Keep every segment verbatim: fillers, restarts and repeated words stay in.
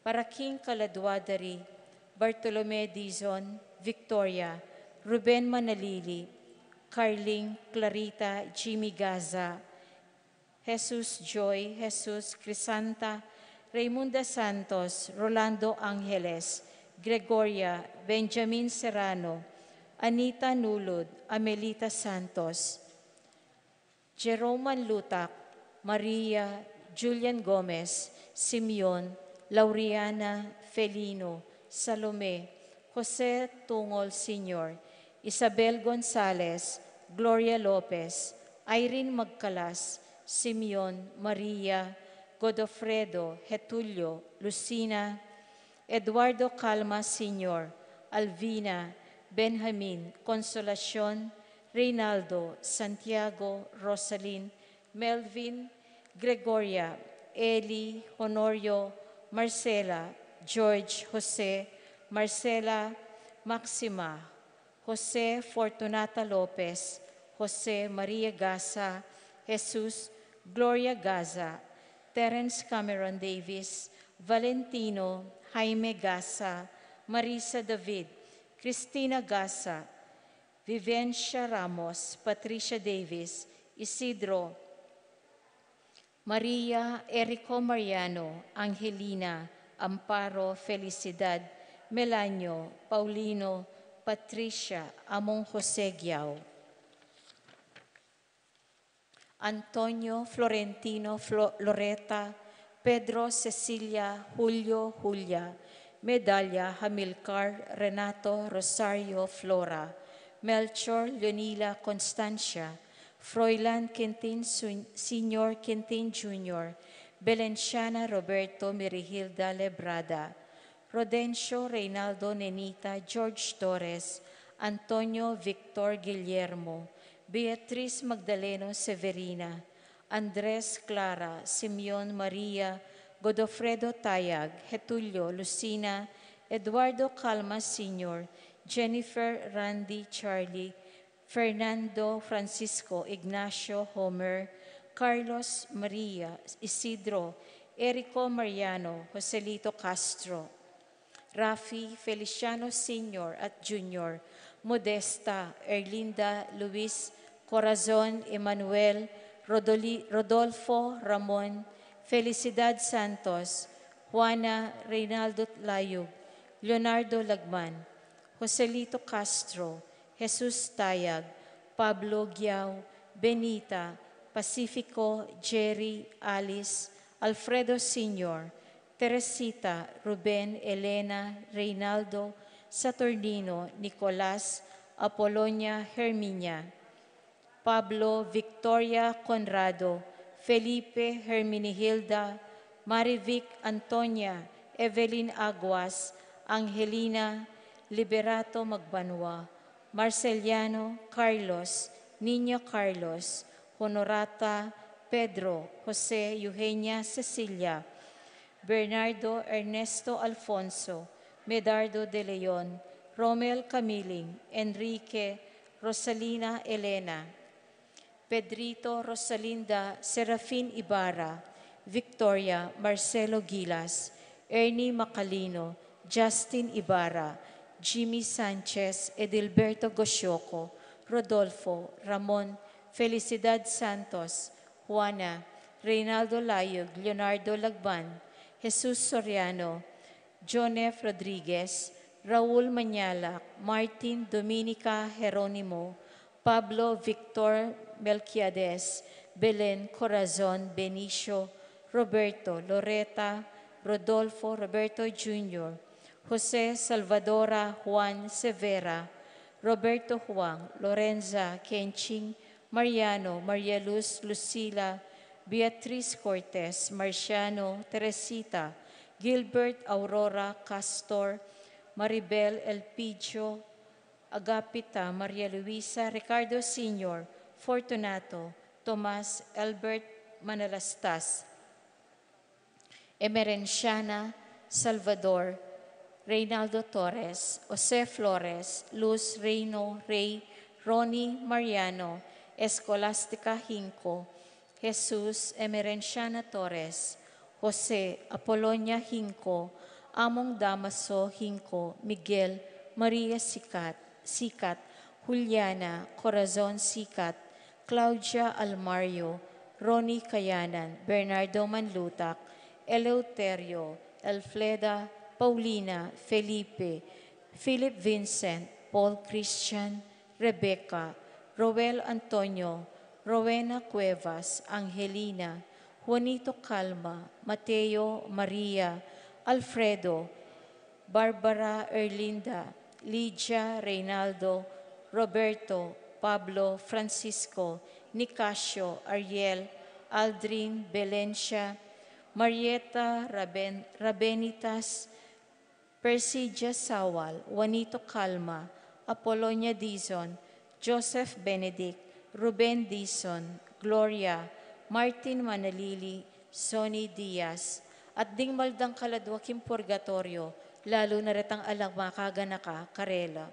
Para king kaladua da ri, Bartolome Dizon, Victoria, Ruben Manalili, Carling, Clarita, Jimmy Gaza, Jesus Joy, Jesus Crisanta, Raymunda Santos, Rolando Angeles, Gregoria, Benjamin Serrano, Anita Nulud, Amelita Santos, Jerome Manlutak, Maria, Julian Gomez, Simeon, Lauriana, Felino, Salome, Jose Tungol Senior, Isabel Gonzalez, Gloria Lopez, Irene Magcalas, Simeon, Maria, Godofredo, Getulio, Lucina, Eduardo Calma Senior, Alvina, Benjamin, Consolacion, Reynaldo, Santiago, Rosalyn, Melvin, Gregoria, Eli, Honorio, Marcela, George, Jose, Marcela, Maxima, Jose Fortunata Lopez, Jose Maria Gasa, Jesus, Gloria Gaza, Terence Cameron Davis, Valentino, Jaime Gasa, Marisa David, Cristina Gasa, Vivencia Ramos, Patricia Davis, Isidro, Maria, Erico Mariano, Angelina, Amparo, Felicidad, Melanio, Paulino, Patricia, Among Jose Giao, Antonio, Florentino, Flo-, Loreta, Pedro, Cecilia, Julio, Julia, Medalia, Hamilcar, Renato, Rosario, Flora, Melchor, Leonila, Constancia, Froilan Quintin Sun-, Senior, Quintin Junior, Belenciana, Roberto, Mirihilda, Lebrada, Rodencio, Reynaldo, Nenita, George Torres, Antonio, Victor, Guillermo, Beatriz, Magdaleno, Severina, Andres, Clara, Simeon, Maria, Godofredo, Tayag, Getulio, Lucina, Eduardo, Calma Senior, Jennifer, Randy, Charlie, Fernando, Francisco, Ignacio, Homer, Carlos, Maria, Isidro, Erico, Mariano, Joselito Castro, Rafi, Feliciano Senior at Junior, Modesta, Erlinda, Luis, Corazon, Emmanuel, Rodoli-, Rodolfo, Ramon, Felicidad Santos, Juana, Reynaldo Layug, Leonardo Lagman, Joselito Castro, Jesus Tayag, Pablo Giao, Benita, Pacifico, Jerry, Alice, Alfredo Senior, Teresita, Ruben, Elena, Reynaldo, Saturnino, Nicolas, Apolonia, Herminia, Pablo, Victoria, Conrado, Felipe, Herminihilda, Marivic, Antonia, Evelyn Aguas, Angelina, Liberato Magbanua, Marceliano, Carlos, Niño Carlos, Honorata, Pedro, Jose, Eugenia, Cecilia, Bernardo, Ernesto, Alfonso, Medardo de Leon, Romel, Camiling, Enrique, Rosalina, Elena, Pedrito, Rosalinda, Serafin Ibarra, Victoria, Marcelo Gilas, Ernie Macalino, Justin Ibarra, Jimmy Sanchez, Edilberto Gosioco, Rodolfo, Ramon, Felicidad Santos, Juana, Reynaldo Layug, Leonardo Lagban, Jesus Soriano, John F. Rodriguez, Raul Mañalac, Martin, Dominica, Jeronimo, Pablo, Victor, Melquiades, Belen, Corazon, Benicio, Roberto, Loreta, Rodolfo, Roberto Junior, Jose, Salvadora, Juan, Severa, Roberto, Juan, Lorenza, Kenching, Mariano, Maria Luz, Lucila, Beatriz Cortez, Marciano, Teresita, Gilbert, Aurora, Castor, Maribel, Elpidio, Agapita, Maria Luisa, Ricardo Senior, Fortunato, Tomas, Albert, Manalastas, Emerenciana, Salvador, Reynaldo Torres, Jose Flores, Luz, Reino, Rey, Ronnie, Mariano, Escolastica, Hinco, Jesus, Emerenciana Torres, Jose, Apolonia, Hinco, Among Damaso Hinco, Miguel, Maria Sikat, Sikat, Juliana Corazon Sikat, Claudia Almario, Ronnie Kayanan, Bernardo Manlutak, Eleuterio, Elfleda, Paulina, Felipe, Philip Vincent, Paul Christian, Rebecca, Roel Antonio, Rowena Cuevas, Angelina, Juanito Calma, Mateo, Maria, Alfredo, Barbara, Erlinda, Lydia, Reynaldo, Roberto, Pablo, Francisco, Nicasio, Ariel, Aldrin, Belencia, Marieta, Raben-, Rabenitas, Persidia Sawal, Juanito Calma, Apolonia Dizon, Joseph Benedict, Ruben Dizon, Gloria, Martin Manalili, Sonny Diaz, at ding maldang kaladwa king purgatorio, lalu na retang alang makaganaka karela.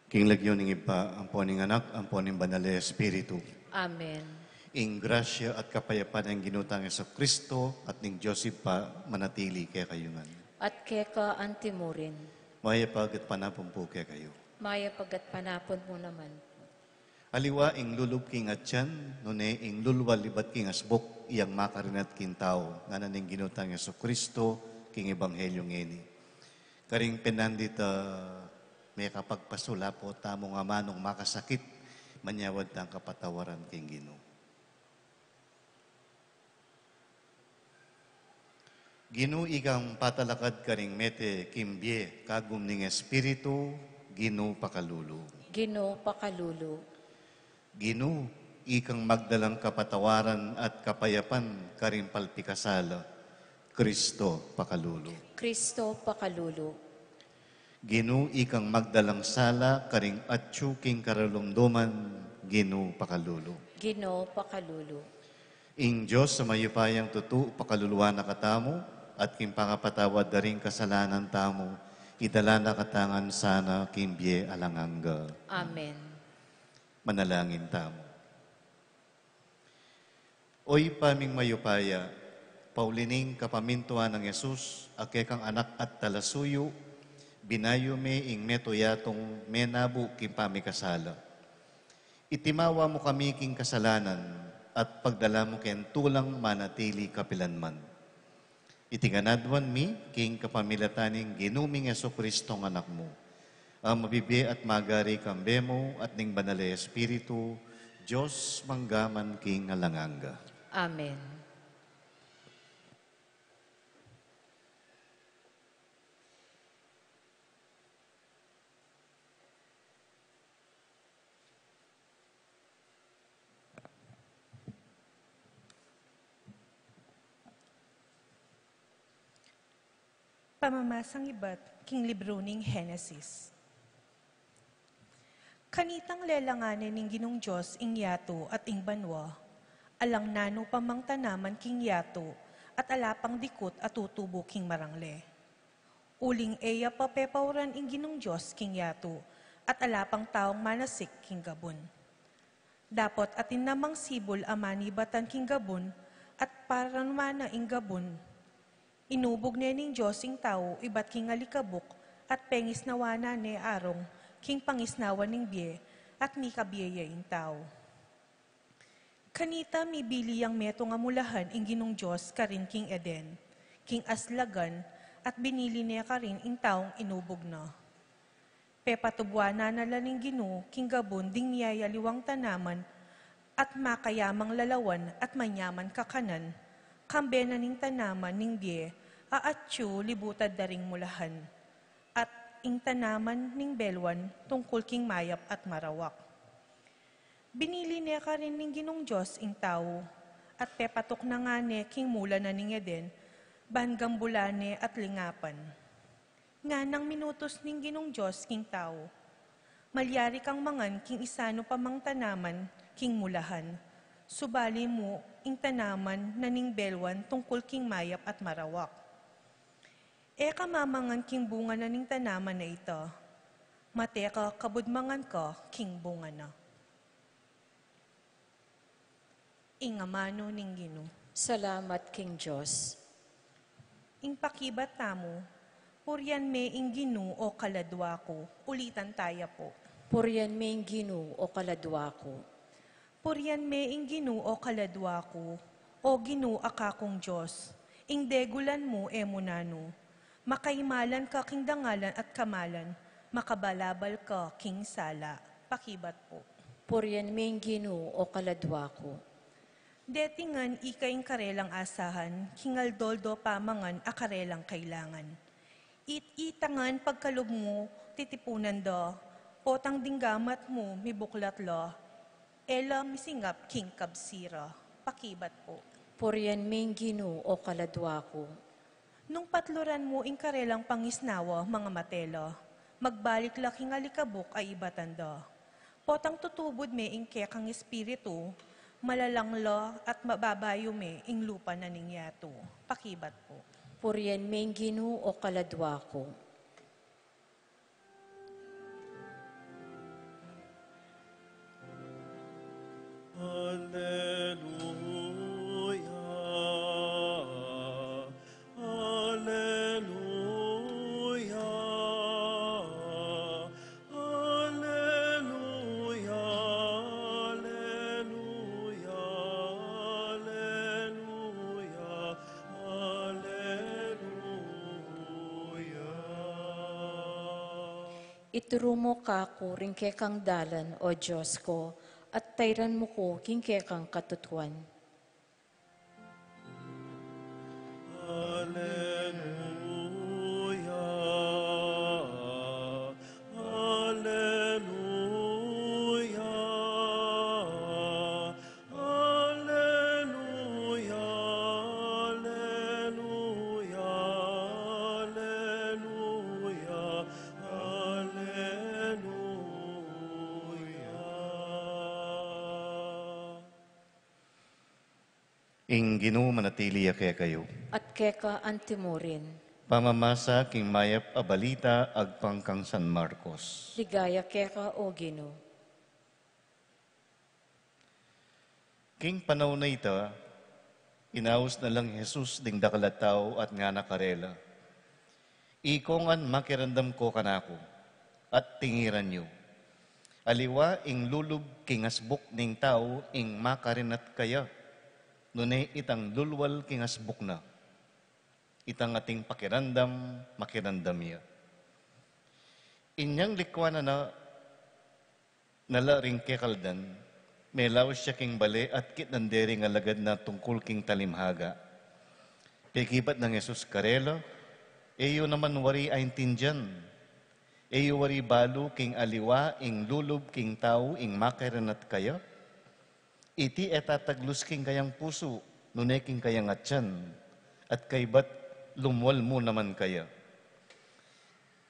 King lagyu ning Ibpa, ampo ning Anak, ampo ning Banal a Espiritu. Amen. Ing grasya at kapayapan ning Ginu tang Jesucristo at ning Dios Ibpa manatili kekayu ngan. At keka antimurin. Mayap a gatpanapun pu kekayu. Mayap a gatpanapun mu naman. Aliwa ing lulub king atian, nune ing lulwal ibat king asbuk, yang makarinat king tau, ngana ning Ginu tang Jesucristo, king Ebanghelyo ngeni. Karing penandit a mekapagpasulapo tamu ngan amanung makasakit, manyawad tang kapatawaran king Ginu. Ginu, ikang patalakad karing mete king bie, kagum ning Espiritu, Ginu pakalulu. Ginu pakalulu. Ginu, ikang magdalang kapatawaran at kapayapan karing palpikasala, Kristo pakalulu. Kristo pakalulu. Ginu, ikang magdalang sala karing atyu king karalumduman, Ginu pakalulu. Ginu pakalulu. Ing Dios a mayupayang tutu pakaluluan na katamu, at king pangapatawad da ring kasalanan tamu, idala na katamu ngan sana king bie alang angga. Amen. Manalangin tamu. O Ibpa ming mayupaya, pauli ning kapamintuan nang Jesus, a kekang Anak at talasuyu, binayu me ing meto yatung menabu king pamikasala. Itimawa mu kami king kasalanan at pagdala mu king tulang manatili kapilanman. Iti ngan aduan mi king kapamilatan ning Ginu ming Jesucristo a Anak mu, a mabibie at magari kambe mu at ning Banal a Espiritu, Dios mangga man king alang angga. Amen. Pamamasang ibat king libru ning Henesis. Kanitang lelangan ne ning Ginung Dios ing yatu at ing banua, alang nanu pa mang tanaman king yatu, at ala pang dikut a tutubu king marangle. Uling e ya pa pepauran ing Ginung Dios king yatu, at ala pang taung manasik king gabun. Dapot atin namang sibul a manibatan king gabun, at paranuan na ing gabun. Inubug ne ning Dios ing tau ibat king alikabuk, at pengisnawan na ne arung king pangisnawan ning bie, at mikabie ya ing tau. Kanita mibili yang metung a mulahan ing Ginung Dios karin king Eden, king aslagan, at binili ne karin ing taung inubug na. Pepatubuan na la ning Ginu king gabun ding miyayaliwang tanaman, at makayamang lalawan at manyaman kakanan, kambe na ning tanaman ning bie a atyu libutad da ring mulahan, at ing tanaman ning belwan tungkul king mayap at marawak. Binili ne karin ning Ginung Dios ing tau, at pepatuk na ngana king mula na ning Eden, ban gambulan ne at lingapan. Nganang minutus ning Ginung Dios king tau, malyari kang mangan king isanu pa mang tanaman king mulahan, subali mu ing tanaman na ning belwan tungkul king mayap at marawak. E ka mamangan king bunga na ning tanaman a ita. Mate ka kabud mangan ka king bunga na. Ing amanu ning Ginu. Salamat king Dios. Ing pakibat tamu, purian me ing Ginu o kaladua ku. Ulitan taya pu. Purian me ing Ginu o kaladua ku. Purian me ing Ginu o kaladua ku, o Ginu a kakung Dios, ing degulan mu e mu nanu. Makaimalan ka king dangalan at kamalan, makabalabal ka king sala. Pakibat pu. Purian me ing Ginu o kaladua ku. Deti ngan ika ing karelang asahan, king aldo-aldo pamangan a karelang kailangan. It-, ita ngan pagkalub mu titipunan da, potang ding gamat mu mibuklat la, e la misingap king kabsi ra. Pakibat pu. Purian me ing Ginu o kaladua ku. Nung patluran mu ing karelang pangisnawa, mangamate la, magbalik la king alikabuk a ibatan da. Potang tutubud me ing kekang espiritu, malalang la at mababayu me ing lupa na ning yatu. Pakibat pu. Purian me ing Ginu o kaladua ku. Ituru mu kaku ring kekang dalan, O Dios ku, at tairan mu ku king kekang katutuan. Alleluia, alleluia, alleluia, alleluia, alleluia, alleluia. Ing Ginu manatili ya kekayu. At keka antimurin. Pamamasa king mayap a balita agpang kang San Marcos. Ligaya keka, O Ginu. King panaun a ita, inaus na lang Jesus ding dakal a tau at ngana karela, "Ikongan makiramdam ko kanaku, at tingiran yu. Aliwa ing lulub king asbuk ning tau ing makarinat kaya, nune itang lulwal king asbuk na. Itang ating pakiramdam, makiramdam ya." Inyang likwanan na na la ring kekaldan, melaus ya king bale at kitnan de ring alagad na tungkul king talimhaga. Pekibat nang Jesus karela, "E yu naman wari aintindian? E yu wari balu king aliwa ing lulub king tau ing makarinat kaya? Iti e tataglus king kayang pusu, nune king kayang atian, at kaybat lumwal mu naman kaya."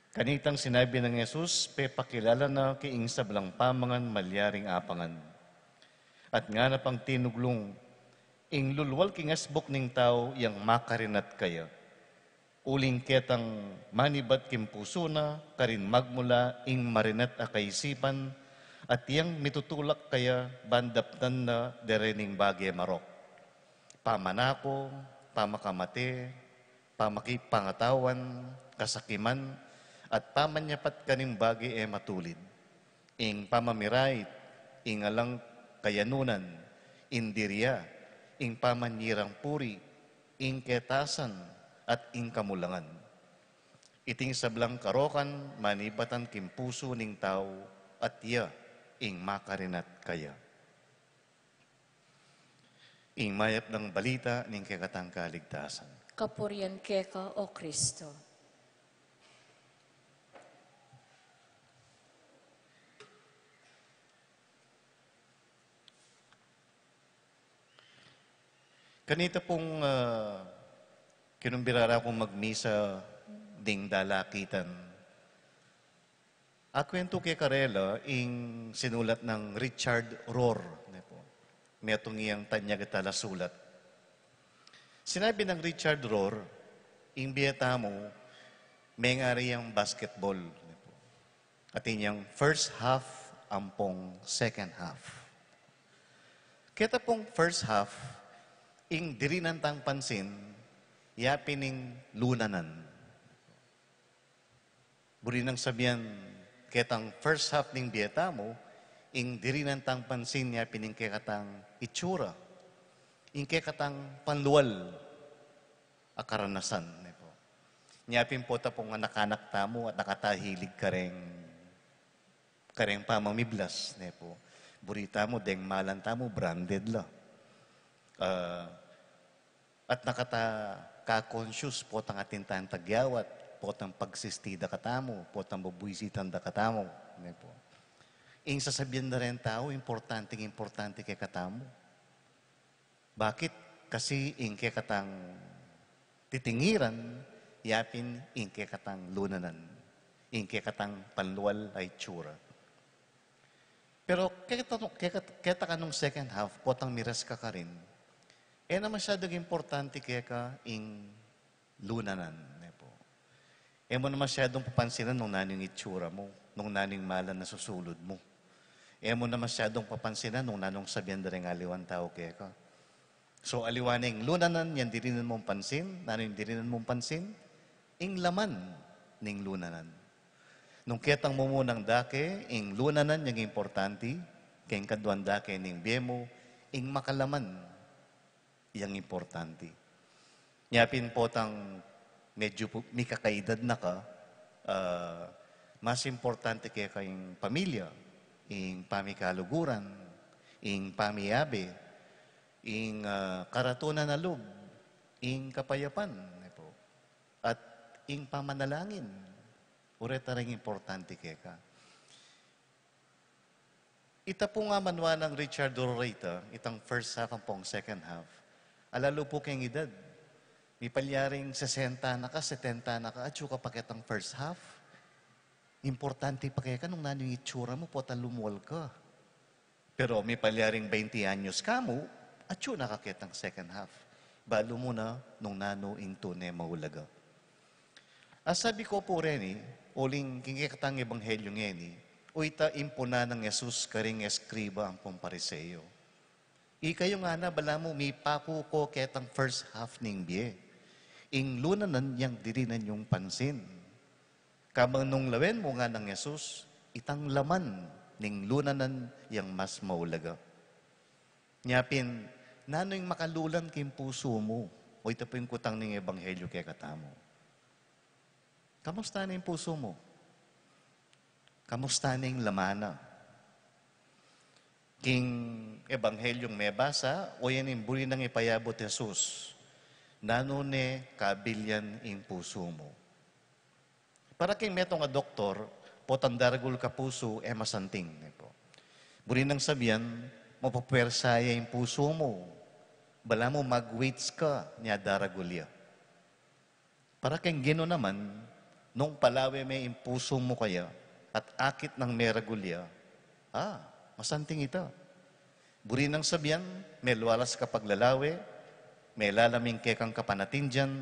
Kanitang sinabi nang Jesus, pepakilala na king sablang pamangan malyaring apangan. At ngana pang tinuglung, "Ing lulwal king asbuk ning tau yang makarinat kaya. Uling ketang manibat king pusu na, karin magmula ing marinat a kaisipan, at yang mitutulak kaya ban daptan na derening bage marok. Pamanako, pamakamate, pamakipangatawan, kasakiman, at pamanyapat karing bage e matulid. Ing pamamirait, ing alang kayanunan, ing diria, ing pamanyirang puri, ing ketasan, at ing kamulangan. Iting sablang karokan manibatan king pusu ning tau, at ya ing makarinat kaya." Ing mayap nang balita ning kekatang kaligtasan. Kapurian keka, O Kristo. Kanita pung, ah, kinumbira ra kung magmisa ding dalakitan, akwentu ke karela ing sinulat nang Richard Rohr, ne pu. Metung yang tanyag a talasulat. Sinabi nang Richard Rohr, ing bie tamu, mengari yang basketball, ne pu. Atin yang first half ampong second half. Keta pung first half, ing dirinan tang pansin, yapin ing lunanan. Buri nang sabian, ketang first half ning bie tamu, ing dirinan tang pansin yapin ing kekatang itsura, ing kekatang panlual a karanasan, ne pu. Nya pin pu ta pung anak-anak tamu at nakatahilig kareng, kareng pamamiblas, ne pu. Buri tamu, deng malan tamu, branded la. Ah, At nakata ka-conscious potang atin tang tagyawat, potang pagsistida katamu, potang bubuisitan da katamu, ne pu. Ing sasabian da reng tau, importanteng importante kekatamu. Bakit? Kasi ing kekatang titingiran, yapin ing kekatang lunanan, ing kekatang panlual a itsura. Pero keta, keta, keta kanung second half, potang miras ka karin, e na masyadung importante keka ing lunanan, ne pu. E mu na masyadung papansinan nung nanu ing itsura mu, nung nanu ing malan a susulud mu. E mu na masyadung papansinan nung nanung sabian da reng aliwang tau keka. So, aliwa na ing lunanan, yang dirinan mung pansin, nanu ing dirinan mung pansin, ing laman ning lunanan. Nung ketang mumunang dake, ing lunanan yang importante, keng kaduang dake ning bie mu, ing makalaman yang importante. Nya pin potang medyu pu-, mikakaedad na ka, ah, Mas importante keka ing pamilya, ing pamikaluguran, ing pamiabe, ing, ah, karatunan a lub, ing kapayapan, ne pu, at ing pamanalangin. Uret a ring importante keka. Ita pu nga manwa nang Richard Oroita, itang first half ampong second half. Alalu pu keng edad. Mipalyaring sesenta na ka, setenta na ka, atsu ka pa ketang first half. Importante pa keka nung nanu ing itsura mu, potang lumwal ka. Pero mipalyaring bainti anyos ka mu, atsu na ka ketang second half. Balu mu na nung nanu ing tune maulaga. Asabi ku pu reni, uling king kekatang ebanghelyu ngeni, o ita impuna nang Jesus karing eskriba ampong Pariseo. Ikayu ngana balamu mipaku ko ketang first half ning bie. Ing lunanan yang dirinan yung pansin. Kabang nung lawen mu nganang Jesus, itang laman ning lunanan yang mas maulaga. Nya pin, nanu ing makalulan king pusu mu? O ita pu ing kutang ning ebanghelyu kekatamu. Kamusta na ing pusu mu? Kamusta na ing laman na? King ebanghelyung mebasa, o yan ing buri nang ipayabut Jesus. Nanu ne kabilyan ing pusu mu? Para king metung a doktor, potang daragul ka pusu, e masanting, ne pu. Buri nang sabian, mapapuersa ya ing pusu mu. Balamu mag-weights ka, nya daragul ya. Para king Ginu naman, nung palawe me ing pusu mu kaya, at akit nang meragul ya, ah, masanting ita. Buri nang sabian, melwalas ka paglalawe, melalam ing kekang kapanatindian,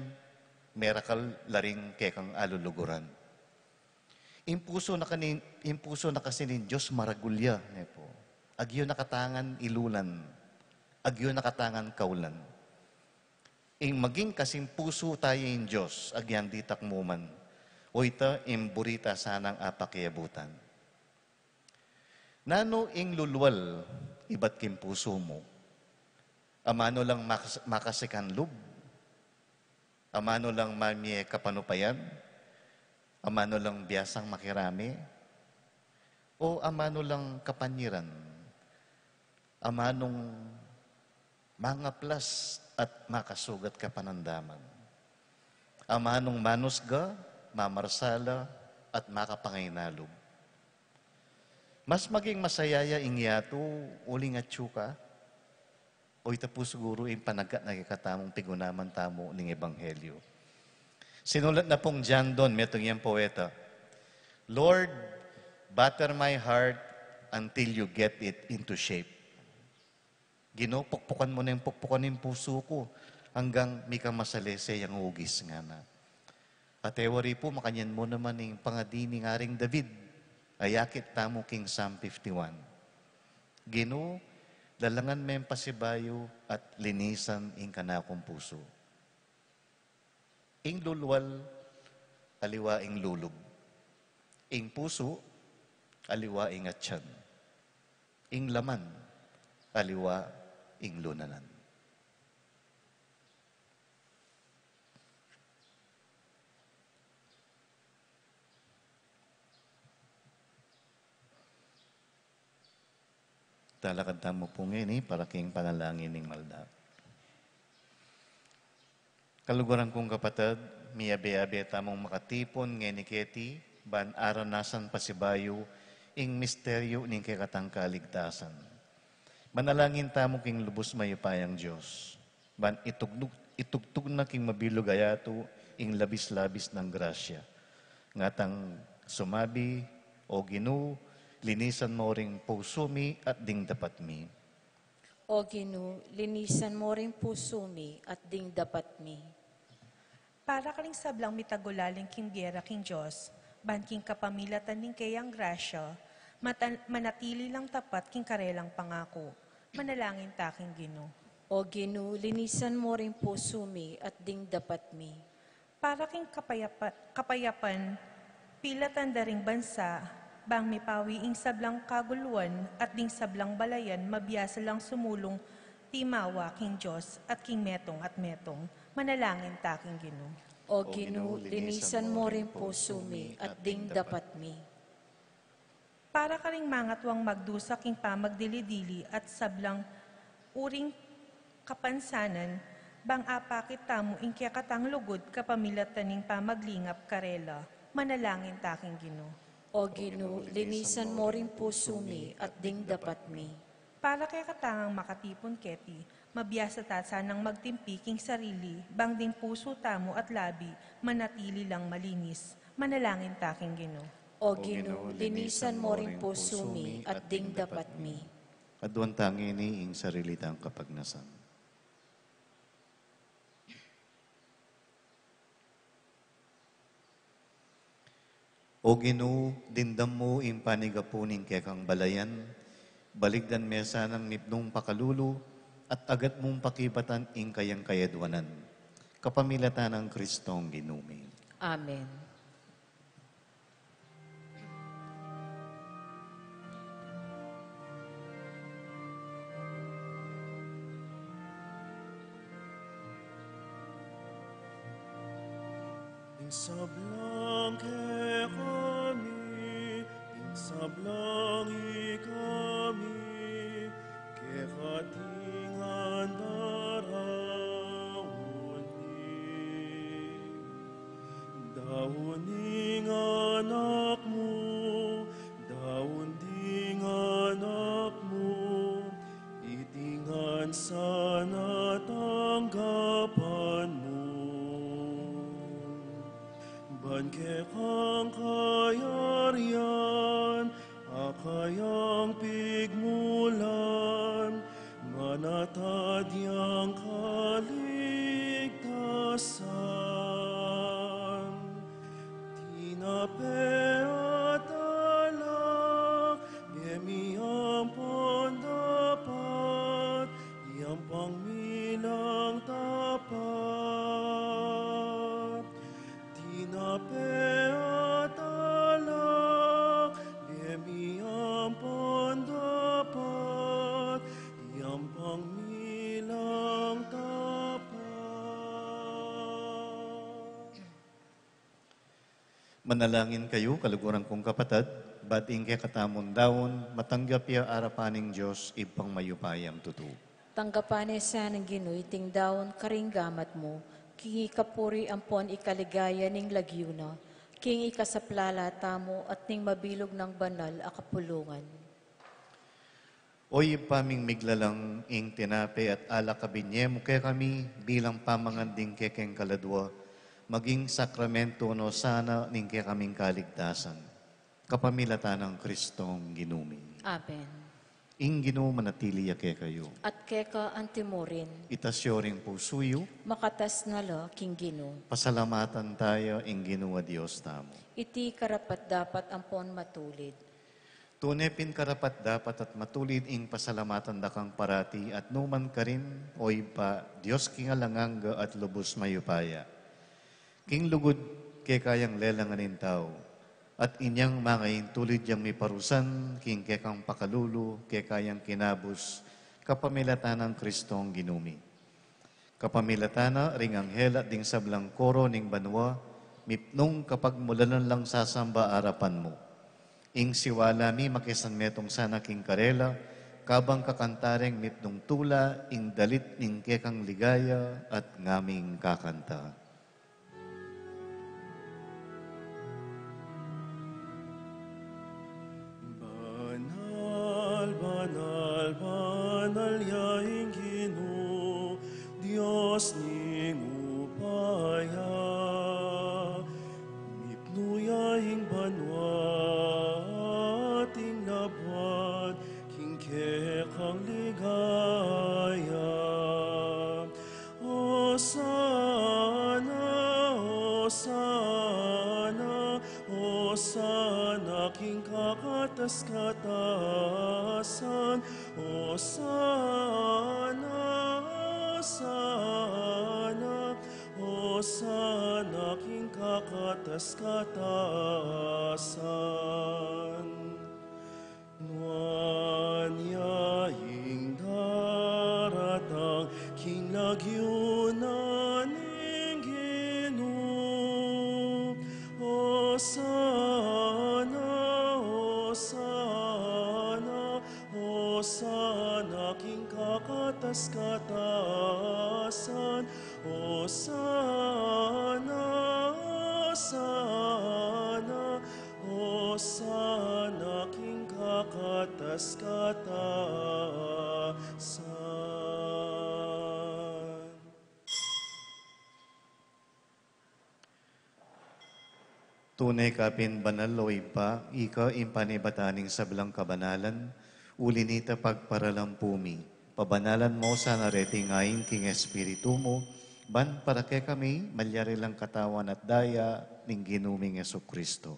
merakal la ring kekang aluluguran. Ing pusu na kani-, ing pusu na kasi ning Dios maragul ya, ne pu. Agyu na katangan ilulan, agyu na katangan kaulan. Ing maging kasing pusu taya ing Dios, agyang ditak mu man. O ita ing buri ta sanang apakiabutan. Nanu ing lulwal ibat king pusu mu? Amanu lang makas-, makasikan lub? Amanu lang mamie kapanupayan? Amanu lang biasang makirame? O amanu lang kapanyiran? Amanung mangaplas at makasugat kapanandaman? Amanung manusga, mamarsala, at makapangainalub? Mas maging masaya ya ing yatu uling atsu ka? O ita pu siguru ing panagkat na kekatamung pigunaman tamu ning ebanghelyu. Sinulat na pung John Donne, metung yang poeta, "Lord, batter my heart until you get it into shape." Ginu, pukpukan mu neng pukpukan ing pusu ku, anggang mika masalese yang ugis, ngana. At e wari pu, makanyan mu naman ing pangadi ning Aring David, a akit tamu king Psalm fifty-one. Ginu, lalangan meng pasibayu at linisan ing kanakung pusu. Ing lulwal, aliwa ing lulub. Ing pusu, aliwa ing atyan. Ing laman, aliwa ing lunanan. Talakad tamu pu ngeni para king panalangin ning malda. Kaluguran kung kapatad, miyabe-abe tamung makatipun ngeni keti, ban aranasan pasibayu ing misteryu ning kekatang kaligtasan. Manalangin tamu king lubus mayupayang Dios. Ban itugtug, itugtug na king mabilug a yatu ing labis-labis nang grasya. Ngatang sumabi, "O Ginu, linisan mo ring pusu mi at ding dapat mi." O Ginu, linisan mo ring pusu mi at ding dapat mi. Para karing sablang mitagulaling king bie ra king Dios, ban king kapamilatan ning keyang grasya, mata-, manatili lang tapat king karelang pangaku. Manalangin ta king Ginu. O Ginu, linisan mo ring pusu mi at ding dapat mi. Para king kapayapa-, kapayapan, pilatan da ring bansa, bang mipawi ing sablang kaguluan at ding sablang balayan mabiasa lang sumulung timawa king Dios at king metung at metung. Manalangin ta king Ginu. O Ginu, linisan mo ring pusu mi at ding dapat mi. Para karing mangatuang magdusa king pamagdili-dili at sablang uring kapansanan, bang apakit tamu ing kekatang lugud kapamilatan ning pamaglingap karela, manalangin ta king Ginu. O Ginu, linisan mo ring pusu mi at ding dapat mi. Para kekatang makatipun keti, mabiasa ta sanang magtimpi king sarili, bang ding pusu tamu at labi manatili lang malinis, manalangin ta king Ginu. O Ginu, linisan mo ring pusu mi at ding dapat mi. Aduan ta ngeni ing sarili tang kapagnasan. O Ginu, dimdam mu ing panigapu ning kekang balayan, baligdan me sanang mipnung pakalulu, at agat mung pakibatan ing kayang kayaduanan. Kapamilatan nang Kristong Ginu mi. Amen. Ing sablang kekami, ing sablang ikami, keka tingan daraun mi. Daun ing anak mu, daun ding anak mu, iti ngan sana tanggapan mu. Ban kekang kayarian, a kayang pigmulan, manatad yang kaligtasan. Tinape at alak, bie mi ampon dapat, yampang mi lang dapat. Tinape at alak, bie mi ampon dapat, yampang mi lang dapat. Manalangin kayu, kaluguran kung kapatad, bat ing kekatamung daun, matanggap ya arapan ning Dios, Ibpang mayupayang tutu. Tanggapan na sa ning Ginu iting daun karing gamat mu, king ikapuri ampon ikaligaya ning lagyu na, king ikasaplala tamu at ning mabilug nang banal a kapulungan. O Ibpa ming miglalang, ing tinape at alak a binie mu kekami bilang pamangan ding kekeng kaladua, maging sakramento no sana ning kekaming kaligtasan. Kapamilatan nang Kristong Ginu mi. Amen. Ing Ginu manatili ya kekayu. At keka antimurin. Itas yu ring pusu yu. Makatas na la king Ginu. Pasalamatan taya ing Ginu a Dios tamu. Iti karapat-dapat ampon matulid. Tune pin karapat-dapat at matulid ing pasalamatan da kang parati at numan karin, O Ibpa, Dios king alang angga at lubus mayupaya. King lugud keka yang lelangan ing tau, at inyang mangaintulid yang miparusan king kekang pakalulu keka yang kinabus, kapamilatan nang Kristong Ginu mi. Kapamilatan na ring anghel at ding sablang koro ning banua, mipnung kapagmulalan lang sasamba arapan mu. Ing siwala mi makisanmetung sana king karela, kabang kakanta reng mipnung tula ing dalit ning kekang ligaya at ngaming kakanta. Banal, banal, banal ya ing Ginu, Dios ning upaya. Mipnu ya ing banua at ing labuad king kekang ligaya. Osana, Osana, Osana king kakatas-katasan. Osana, Osana, Osana king kakatas-katasan. Nuan ya ing daratang king lagyu na ni Hosana, Hosana king kakatas-katasan. Hosana, Hosana, Hosana king kakatas-katasan. Tune ka pin banal, o Ibpa, ika ing panibatan ning sablang kabanalan, uli na nita pagparalampu mi. Pabanalan mu sana reting ain king Espiritu mu, ban para kekami malyari lang katawan at daya ning Ginu ming Jesucristo.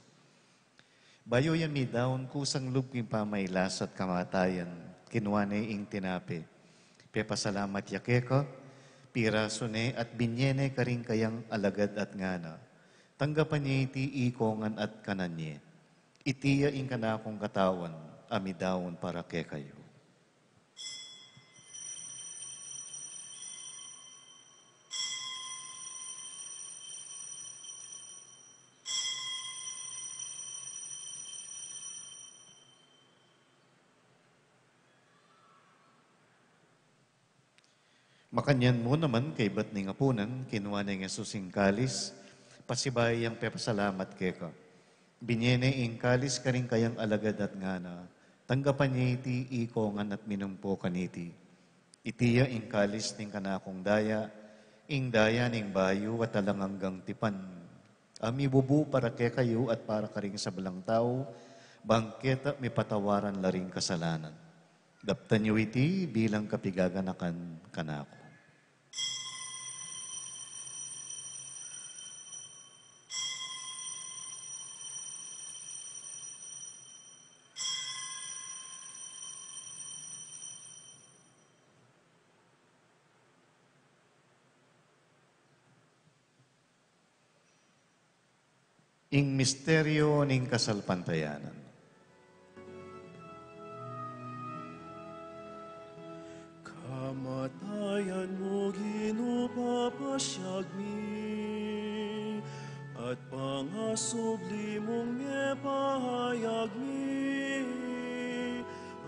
Bayu ya midaun kusang lub king pamailas at kamatayan, kinua ne ing tinape, pepasalamat ya keka, pirasu ne at binye ne karing kayang alagad at ngana: Tanggapan ye iti ikongan at kanan ye. Iti ya ing kanakung katawan a midaun para kekayu. Makanyan mu naman, kaybat ning apunan, kinua neng Jesus ing kalis, pasibayu yang pepasalamat keka. Binye ne ing kalis karing kayang alagad at ngana: Tanggapan ye iti ikongan at minum po kaniti. Iti ya ing kalis ning kanakung daya, ing daya ning bayu at alang anggang tipan, a mibubu para kekayu at para karing sablang tau, bang keta mipatawaran la ring kasalanan. Daptan yu iti bilang kapigaganakan kanaku. Ing misteryu ning kasalpantayanan. Kamatayan mu, Ginu, papasyag mi, at pangasubli mung mie pahayag mi,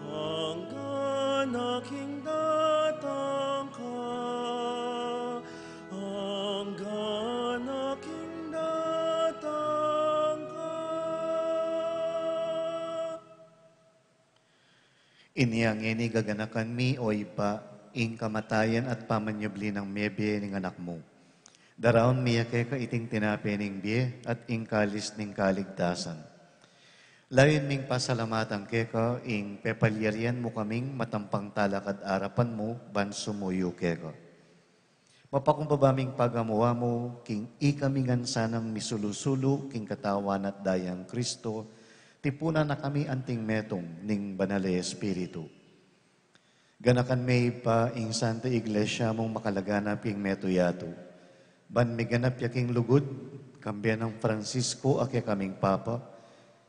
anggang aking datang ka, anggang aking datang ka. Inya ngeni gaganakan mi, o Ibpa, ing kamatayan at pamanyubli nang mebie ning Anak mu. Daraun mi ya keka iting tinape ning bie at ing kalis ning kaligtasan. Layun ming pasalamatan keka ing pepalyarian mu kaming matampang talakad arapan mu ban sumuyu keka. Mapakumbaba ming pagamu-amu king ikami ngan sanang misulu-sulu king katawan at dayang Kristo, tipunan na kami anting metung ning Banal a Espiritu. Ganakan me, Ibpa, ing Santa Iglesia mung makalaganap king metung yatu, ban miganap ya king lugud, kambe nang Francisco a kekaming Papa,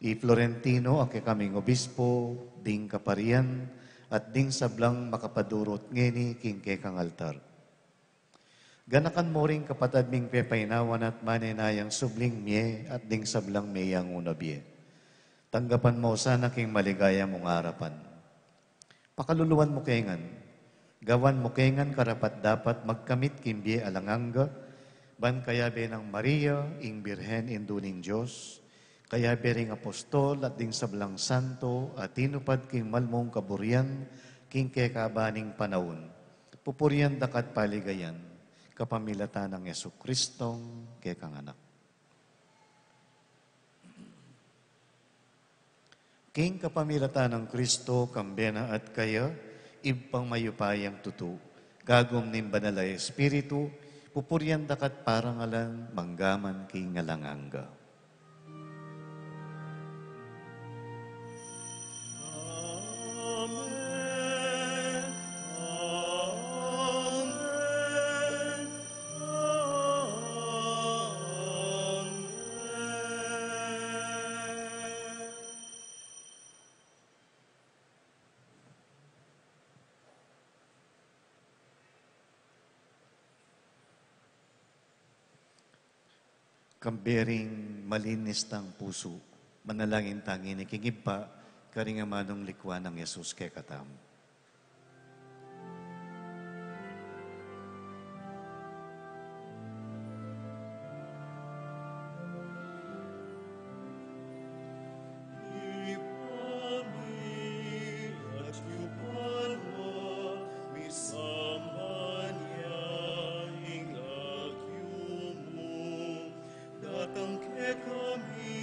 i Florentino a kekaming Obispo, ding kaparian, at ding sablang makapadurut ngeni king kekang altar. Ganakan mu ring kapatad ming pepainawan at manenayang subling mie at ding sablang meyanguna bie. Tanggapan mu sana king maligaya mung arapan. Pakaluluan mu ke ngan, gawan mu ke ngan karapat-dapat magkamit king bie alang angga, ban kayabe nang Maria, ing Birhen Indu ning Dios, kayabe ring apostol at ding sablang santo a tinupad king malmung kaburian king kekaban ning panaun, pupurian da ka at paligayan, kapamilatan nang Jesucristong kekang Anak. King kapamilatan nang Kristo, kambe na at kaya, Ibpang mayupayang tutu, kagum ning Banal a Espiritu, pupurian da ka at parangalan, mangga man king alang angga. Amen. Amen. Amen. Kambe ring malinis tang pusu, manalangin tang ini king Ibpa, Karing amanung likwan nang Jesus kekatamu. Ibpa mi, atyu ka banua, misamban ya ing lagyu mu, datang kekami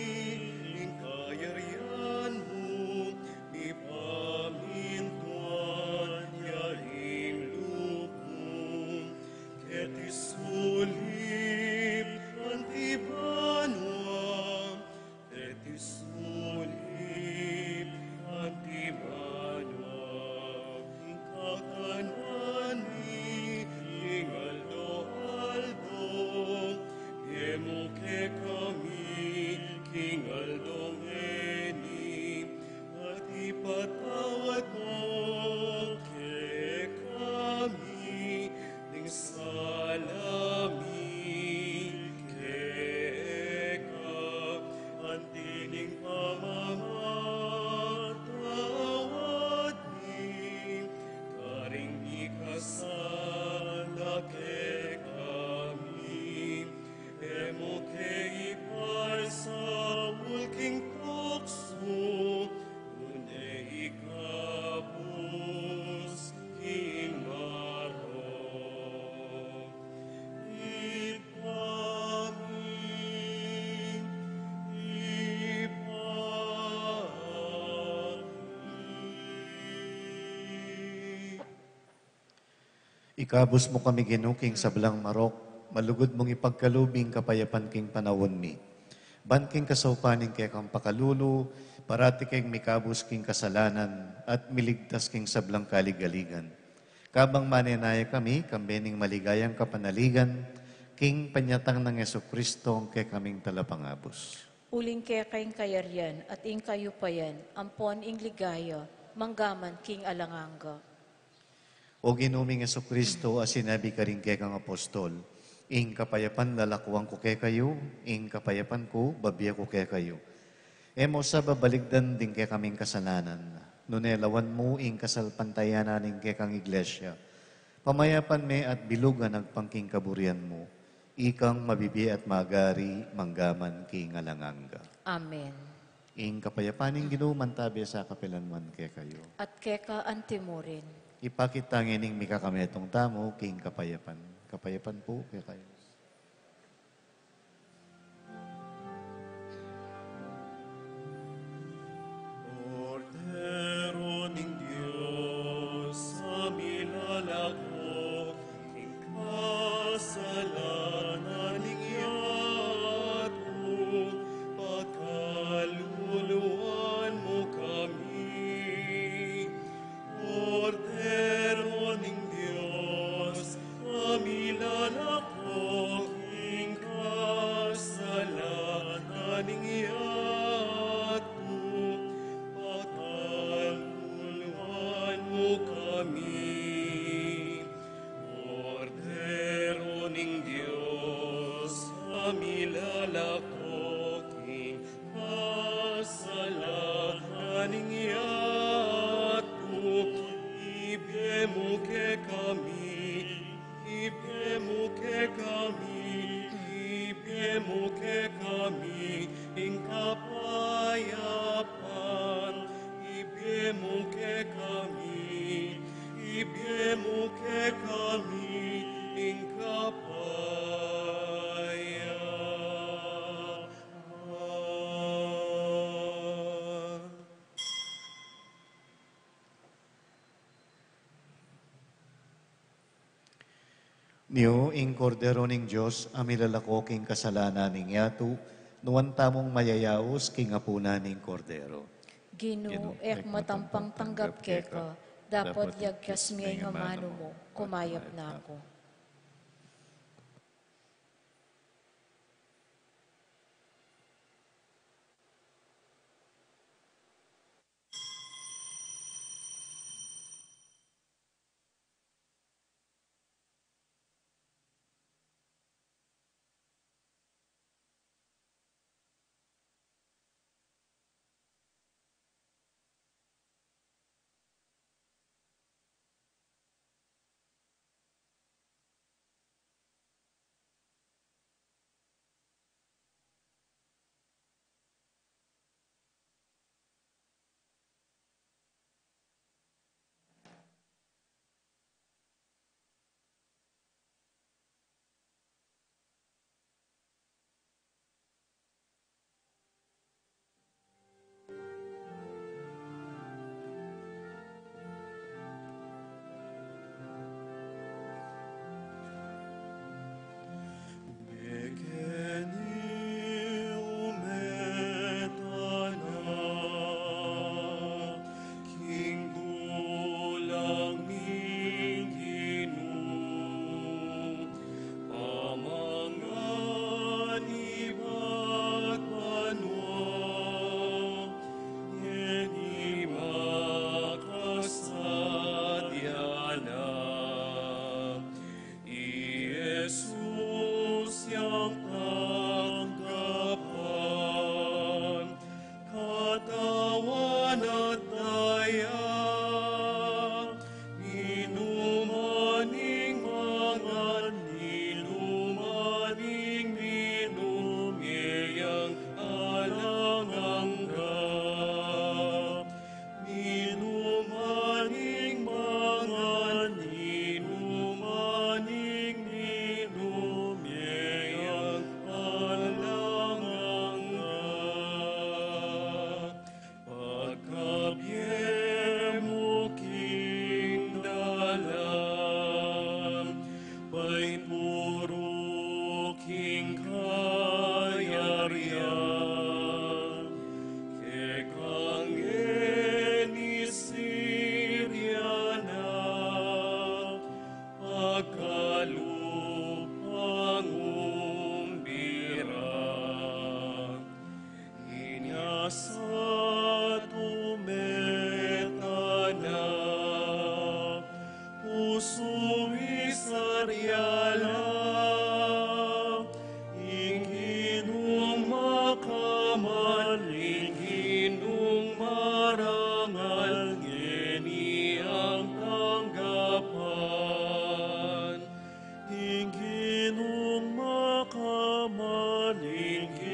ing kayarian mu, mipamintuan ya ing lub mu, keti sulip anti banua, keti sulip anti banua. Ing kakanan mi king aldo-aldo, ibie mu kekami king aldo ngeni, at ipatawad mu kekami ding sala mi keka, anti ning pamamatawad mi karing mikasala kekami. E mu ke ipaisaul king tuksu, nune ikabus king marok. Ibpa mi, Ibpa mi. Ikabus mu kami, Ginu, king sablang marok, malugud mung ipagkalub ing kapayapan king panaun mi. Ban king kasaupan ning kekang pakalulu, parati keng mikabus king kasalanan at miligtas king sablang kaligaligan. Kabang manenaya kami, kambe ning maligayang kapanaligan, king panyatang nang Jesucristo, ing kekaming talapangabus. Uling keka ing kayarian at ing kayupayan, ampon ing ligaya, manggaman king alang angga. O Ginu ming Jesucristo, a sinabi karing kekang apostol, "Ing kapayapan lalakuan ku kekayu, ing kapayapan ku babie ku kekayu." E mu sa babaligdan ding kekaming kasalanan, nune lawan mu ing kasalpantayanan ning kekang Iglesia. Pamayapan me at bilugan agpang king kaburian mu, ikang mabibie at magari manggaman king alang angga. Amen. Ing kapayapan ning Ginu mantabe sa kapilanman kekayu. At keka antimurin. Ipakit ta ngening mikakametung tamu king kapayapan. Kapayapan pu kekayu. Kordero ning Dios, a milalako king kasalanan ning yatu, pakaluluan mu kami. Kordero ning Dios, a milalako king kasalanan ning yatu, pakaluluan mu kami. Kordero ning Dios, a milalako king kasalanan ning yatu, ibie mu kekami, ibie mu kekami, ibie mu kekami ing kapayapan, ibie mu kekami, ibie mu kekami ing kapayapan. Niu ing Kordero ning Dios, a milalako king kasalanan ning yatu, nuan tamung mayayaus king apunan ning Kordero. Ginu, e ku matampang tanggap keka, dapot yagkas me ing amanu mu, kumayap na ku.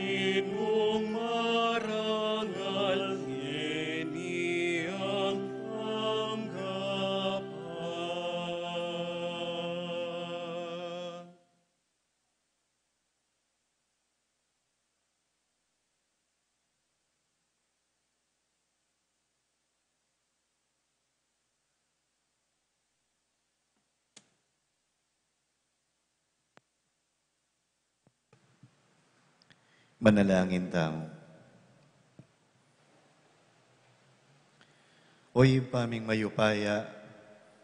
Ginung marangal, ngeni at angga pa. Manalangin tamu. O Ibpa ming mayupaya,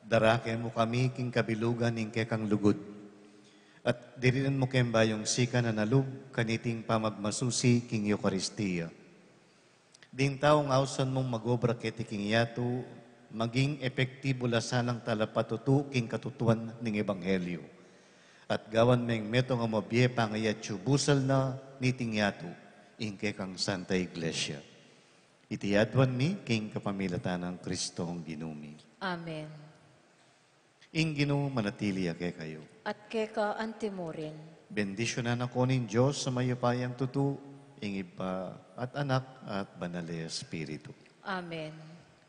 darake mu kami king kabilugan ning kekang lugud, at dirinan mu keng bayung sikan a nalub kaniting pamagmasusi king Eukaristia. Ding taung ausan mung mag-obra keti king yatu, maging epektibu la sanang talapatutu king katutuan ning ebanghelyu. At gawan meng metung a mabie pangayat yu busal na niting yatu, ing kekang Santa Iglesia. Iti aduan mi king kapamilatan nang Kristong Ginu mi. Amen. Ing Ginu manatili ya kekayu. At keka antimurin. Bendisyunan na ko ning Dios a mayupayang tutu, ing Ibpa at Anak at Banal a Espiritu. Amen.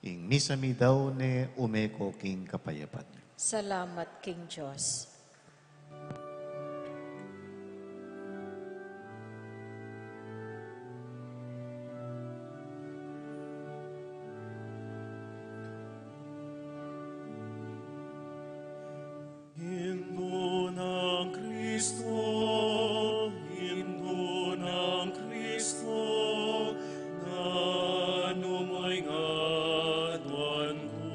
Ing misa mi dau ne, ume ko king kapayapan. Salamat king Dios. Indu nang Kristo, indu nang Kristo, nanu mu ing aduan ku?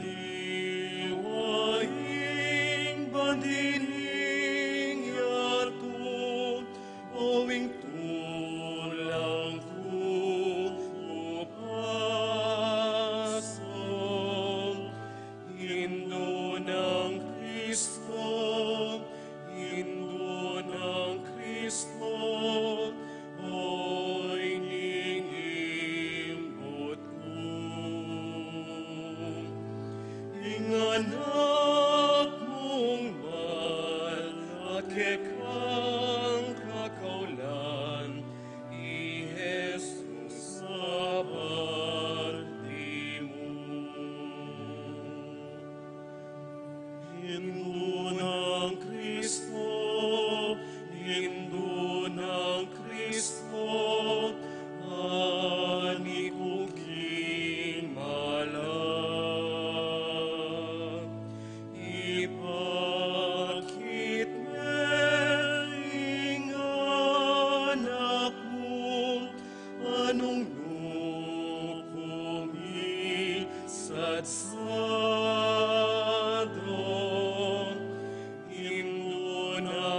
Aliwa ing bandi ning yatu, o ing tulang ku, o paso. Indu nang Kristo, indu nang Kristo, o ining imbut ku. Ing anak mung mal a kekang kakaulan, i Jesus a baldi mu. Indu nang Kristo, indu nang Kristo, ani ku king malan. Ipakit me ing anak mu, a nung nu ku misatsat, indu na